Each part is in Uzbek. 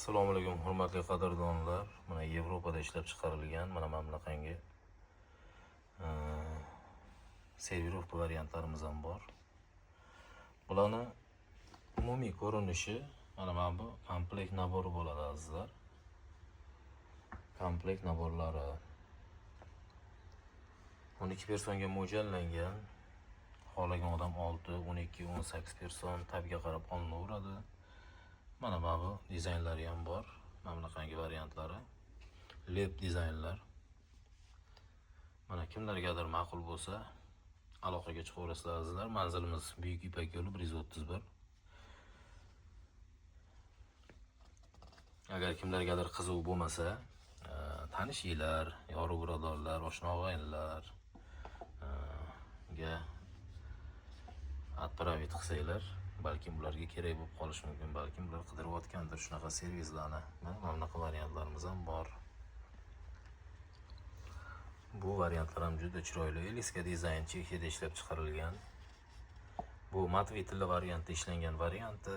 Assalomu alaykum, hurmatli qadrdonlar. Mana Yevropada ishlab chiqarilgan mana bunaqangi servirovka variantlarimiz ham bor. Bularni umumiy ko'rinishi mana bu komplekt набор i bo'ladi, azizlar. Komplekt набор lari 12 personga mo'ljallangan. Xohlagan odam 6, 12, 18 person tabga qarab olinaveradi. Mana bu dizaynlari ham bor. Mana bunaqangi variantlari. Lep dizaynlar. Mana kimlargadir ma'qul bo'lsa, aloqaga chiqaverasizlar, azizlar. Manzilimiz Buyuk Ipak yo'li 131. Agar kimlargadir qiziq bo'lmasa, tanishinglar, yoru birodarlar, oshna og'aynilar ga отправить qilsanglar, balkim ularga kerak bo'lib qolishi mumkin, balkim ular qidirayotgandir shunaqa servislarni. Mana bunaqa variantlarimiz ham bor. Bu variantlar ham juda chiroyli. Eliska dizayn Chexiyada ishlab chiqarilgan. Bu матовый tilla variantda ishlangan varianti.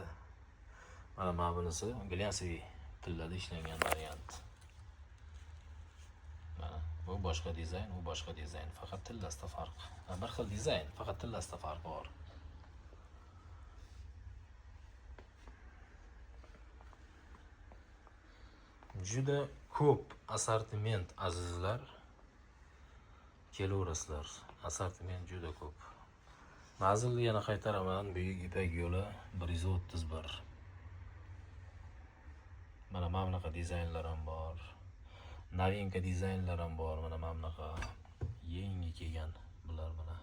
Mana bunisi глянцевый tillada ishlangan variant. Mana bu boshqa dizayn, u boshqa dizayn, faqat tillasida farq. Bir xil dizayn, faqat tillasida farq bor. Juda ko'p assortiment, azizlar. Kelaverasizlar. Assortiment juda ko'p. Manzilni yana qaytaraman. Buyuk Ipak yo'li 131. Mana bunaqa dizaynlar ham bor. Новинка dizaynlar ham bor. Mana bunaqa yangi kelgan bular mana.